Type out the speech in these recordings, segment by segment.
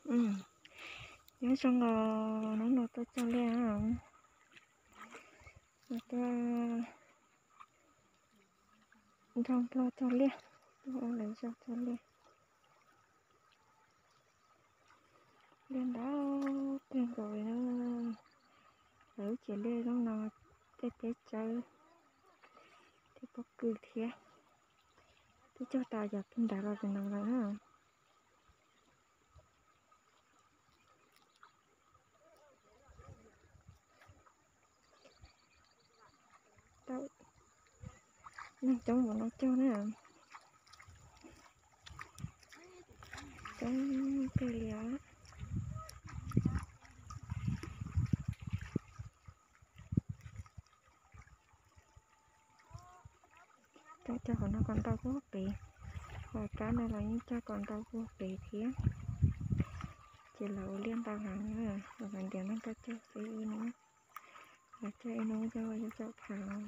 Nyob zoo os, hnub no tuaj cog liaj, tuaj nrog Nplog cog liaj, tuaj ua lawv zog cog liaj. Liaj ntau kawg nkaus li na. Lawv lub tsev liaj zoo no, tej teb tsawb, tej pob kws thiab. Twb cog tas cov kws nrad los tus no lawm na. Neeg coob ua no cog na, coob kawg li os. Cog cog qhov no kom ntau puag pem, hos kab no los yeej cog kom ntau puag pem thiab. Ces lawv ua liaj ntau heev, lawv hais tias neeg tuaj cog peb ib hnub, lawv cog ib hnub cog yuav tsum phav.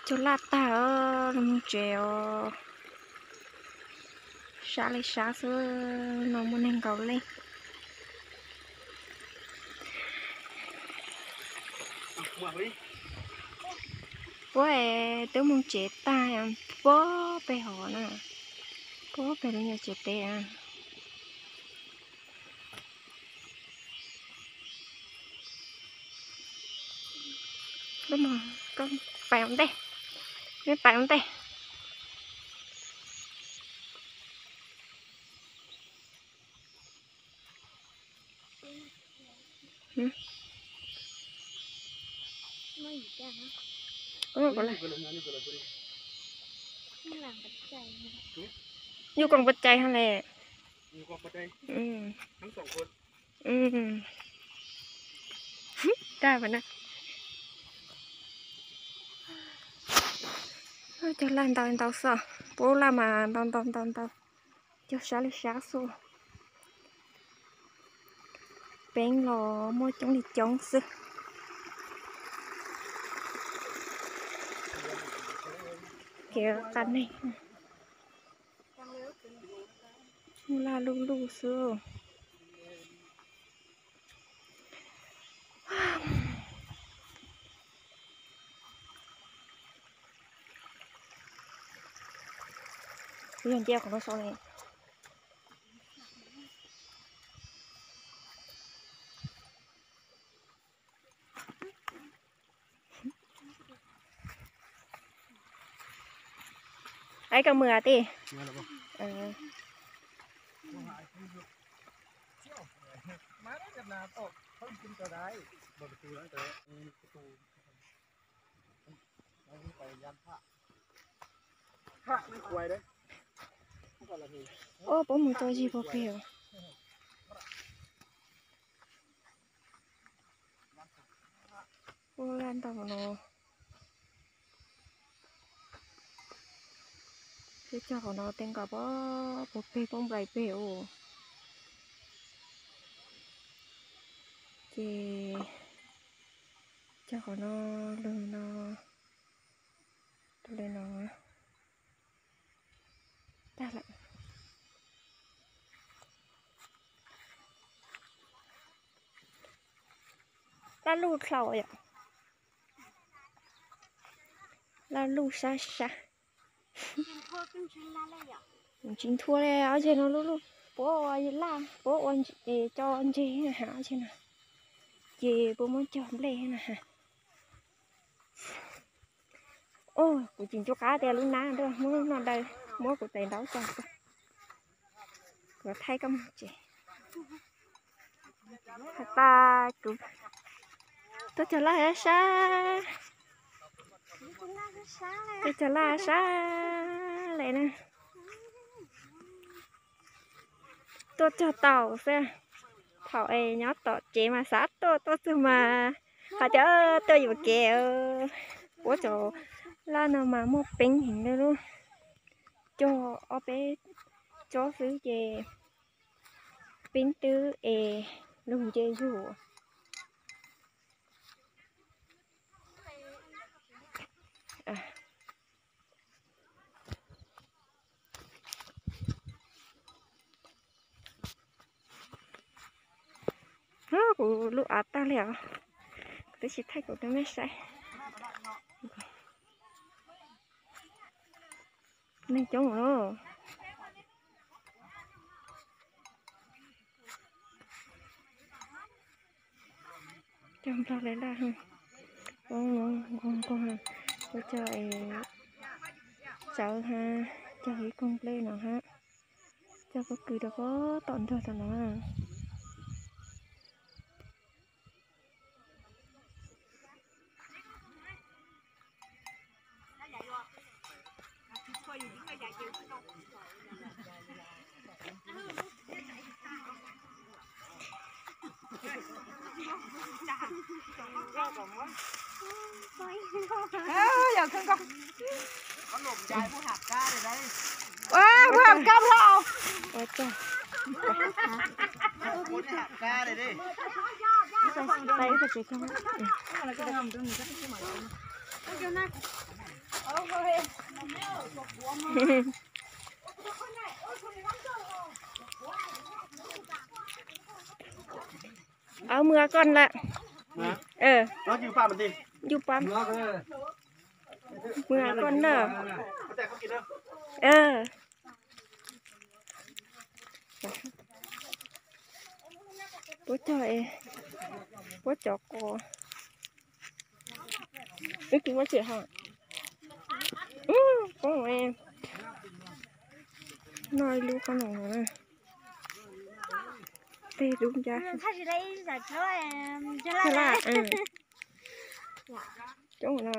Cog laj tag os, los mus tsev os. Sab li sab xwb, no muaj neeg nkaus li. Puab twb mus tsev tag, puag pem hov na, puag pem lub nyuag tsev teb na. Pais ua ntej, peb pais ua ntej. Nyuj koom pua cai hos le. Daj mas na. Cog laj ntau ntau xwb, puab laj mas ntau ntau ntau ntau. Cog sab li sab xwb. Peeb los muaj coob li coob xwb. Kev qab neeg, muaj laj luj luj xwb. Kuv yog nce qhov no saum ne. Aib, koj mus tij. Ua, puab mus tau zig puag pem os. Ua laj ntau no. Peb cog qhov no tej nkaus puag pem, puag nplaim pem os. Ces cog qhov no, lug no, rau li no. Tag lawm. Laj luj dlhau yom. Laj luj sab sab. Tsis nthua li, ob zeg no lub lub puab ua laj, puab ua, es, cov ntseg na has, ob zeg no. Ces puab muab cog nplej na has. Kuv tsis ncu qab tias lub nab, muab lub no daws, muab kuv tais ntaub cog, kuv thaij koj mus tsev. Has tas kuv tuaj cog laj sab, tuaj cog laj sab li na. tuaj cog tau xwb. Thaum es nyob tom tsev mas xav tuaj, tuaj txog mas hais tias tuaj yuam kev. Puab cov laj no mas muaj peev heev li lub. Cog ob peb tsob xwb ces peev twb es lug nce zuj. Kuv lub av tag li os, kuv twb tsis thaij kuv rau nej saib. Neeg coob os. Cog nplog li laj, ua nqog nqog, ua cog es tsawv ha, cog ib koog nplej no ha, cog pob kws rau pob tom ntug tom no. Ua, kuv ham kab hlo. Au, mus koj lawm. Yus pab, mus koj na. Puab cog, puab cov qos. Wb tus muab tsev ha. Poob, noj ib lub qab no. Tej dub ncab. Coob no.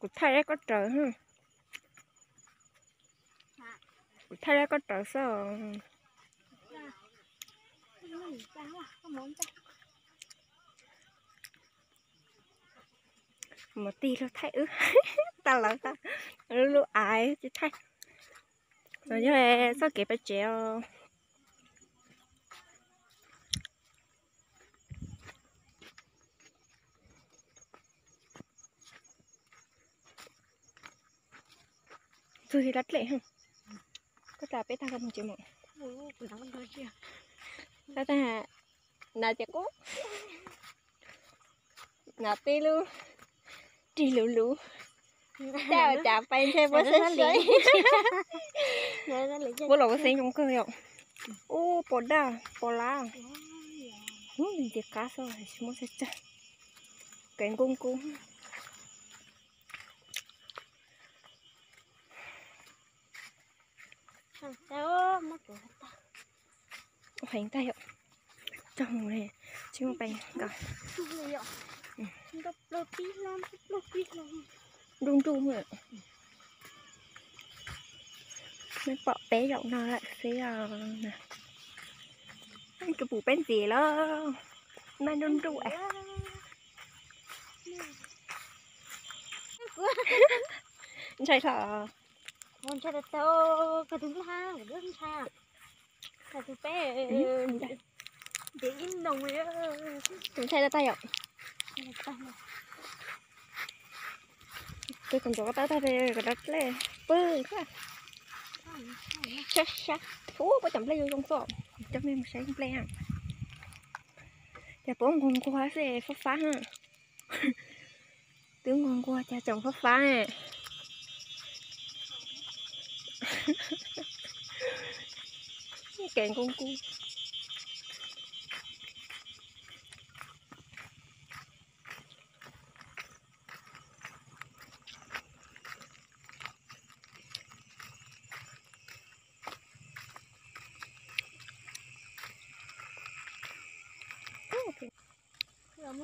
Kuv thaij koj rawv, kuv thaij koj rawv xwb. Mus tig lug thaij wb, tag lawv tag lub av tsis thaij. No yog txoj kev pais tsev os. Txug dlej, koj tas peb tag koj mus tsev mus. Tag tag, hnav ces qub, hnav tib lub rig luv luv, cas cas pais ntshe puab saib saib. Puab los ua xeeb zoo kawg yom. Ub, pos daj pos lab. Ub, nce qab xwb tsis muaj tsawg tsawg. Kev nkuj nkuj. Heev tag yom. Cog mus li, tsis muaj peev nkaus. Nruj nruj. Nej pom peb zaum no lawm xwb os. Kws pum peb ntxiv lawm, naj nruj nruj es. Ntshai hlo. Ntshai tau, koj tus ntshai, ntshai. Koj tus peb, ntev ib noo li. Tus ntshai tau tag yom. Koj tus ntshai tau tag, koj dab dlej pw. Sab sab, ub, puab cov nplej zoo zoo xwb. Coj mej mus saib nplej. Cas puab nquag nquag xwb, fab fab. Twb nquag nquag cas tseem fab fab. Kev nkuj nkuj.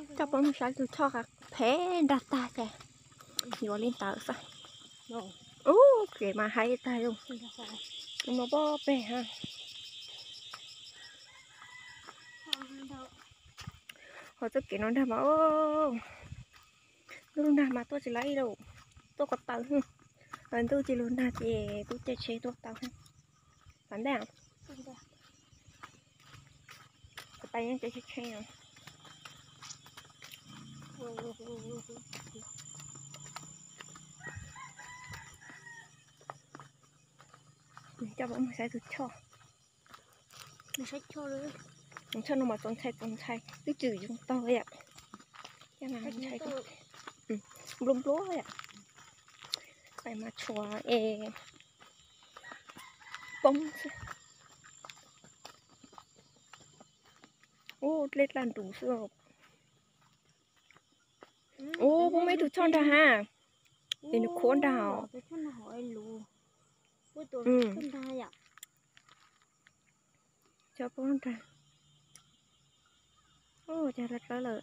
Coj peb mus saib tus choj phem nrag tag ces yuav li ntawd xwb. Ub, kev mas haib tag zoo. Tus no pob pem ha. Ho txoj kev no nrag mas, lub nag mas tuaj tsis laib lauj, tuaj ko taw. Ntuj tsis lug nag ces kuj caij tsheb tuaj tau. Pab ntej, kuv pais yeej caij tsheb tsheb. Coj peb mus saib tus choj. Tus choj no mas txaus ntshai txaus ntshai, twb tsis zoo taug yom. Coj mas ntshai, nplua nplua yom. Pais mas tshuav es poob xwb. Ub, dlej dlaj nrus xwb. Ub, poob ib tug choj nrag ha. Es nws khuab nrag os. Coj poob nrag. Ub, cas hlawv hlawv lawm.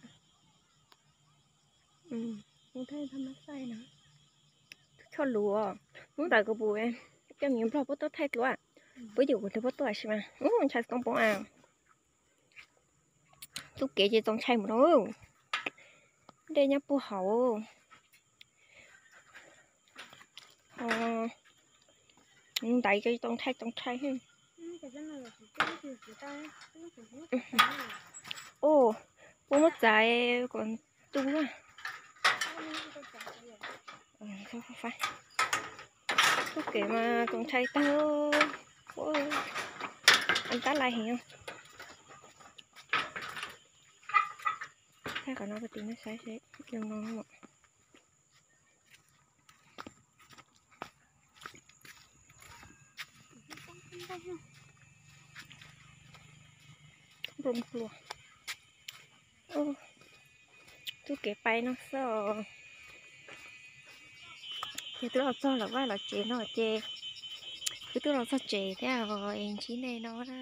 Tus choj luv, hnub ntawd kuv pum coj me nyuam nplog puab tuaj thaij dluab, puab yuav kuv tus puab tuaj tab sis mas ntshai tsis tau poob a. Txuj kev ces txaus ntshai mus no. Dej nyob puag hauv. Ntaiv ces txaus ntshai txaus ntshai. Ub, puab muab txav kom tu. Txuj kev mas txaus ntshai tag. Tab lais heev. Thaij qhov no rau tim nej saib seb zoo no. Nplua nplua. Txuj kev pais no xwb os. Ces twb los txog lawm vaj lawv tsev no ces, twb twb los txog tsev thiab es ntsib nej no na.